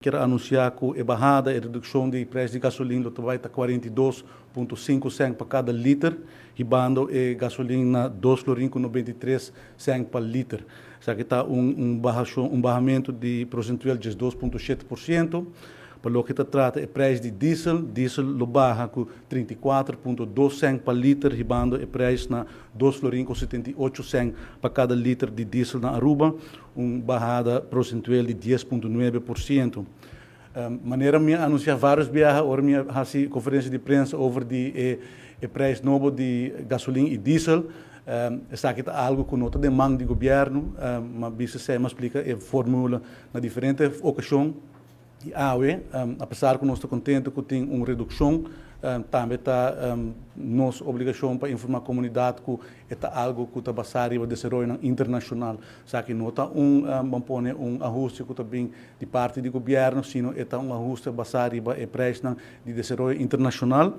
Kier anuncia cu e bahada, e reduccion di prijs di gasolin lo ta bay ta 42.5 cent pa cada liter, hibando e gasolin na 2 florin cu 93 cent pa liter. Esaki ta un bahamento di procentual di 2.7%. Pa loke ta trata e prijs di diesel, diesel lo baha cu 34.2 cent pa liter, hibando e prijs na 2 florin cu 78 cent pa cada liter di diesel na Aruba, un bahada procentual di 10.9%. Manera mi a anuncia varios biaha, ora mi a haci conferencia di prensa over di e prijs nobo di gasolin y diesel, esaki ta algo cu no ta den man di gobierno, ma bisa mi a splica e formula na diferente ocasion. Y awe, apesar cu nos ta contento cu tin un reduccion, tambe ta nos obligacion pa informa comunidad cu ta algo cu ta basa riba desaroyo internacional. Esaki no ta ban pone un ahuste cu ta bin di parti di gobierno, sino ta un ahuste basa riba e prijs di desaroyo internacional.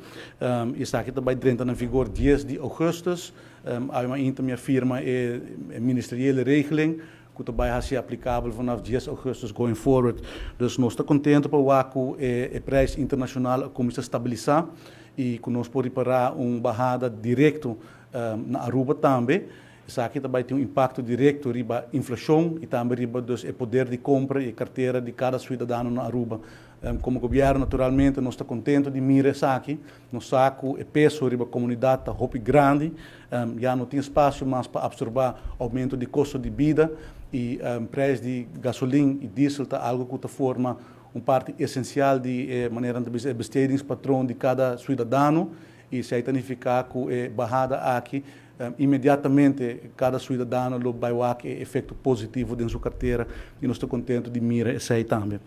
Y esaki tambe ta drenta na vigor 10 di augustus. Awe mi a firma e ministeriële regeling cu tambe ta ser aplicabel vanaf 10 augustus going forward. Dus nos ta contento pa cu e prijs internacional cuminsa stabilisa y cu nos por ripara un bahada directo na Aruba tambe. Esaki tambe tin un impacto directo riba inflacion y tambe riba, dus, e poder di compra y cartera di cada ciudadano na Aruba. Como gobierno, naturalmente, nos ta contento di mira esaki. Nos sa cu e peso riba comunidad ta hopi grandi, ya no tin espacio mas pa absorba aumento di costo di bida y prijs di gasolin y diesel ta algo cu ta forma un parti esencial di manera di bestedingspatroon di cada ciudadano y esey ta significa cu e bahada aki, inmediatamente cada ciudadano lo bay wak e efecto positivo den su cartera y nos ta contento di mira esey tambe.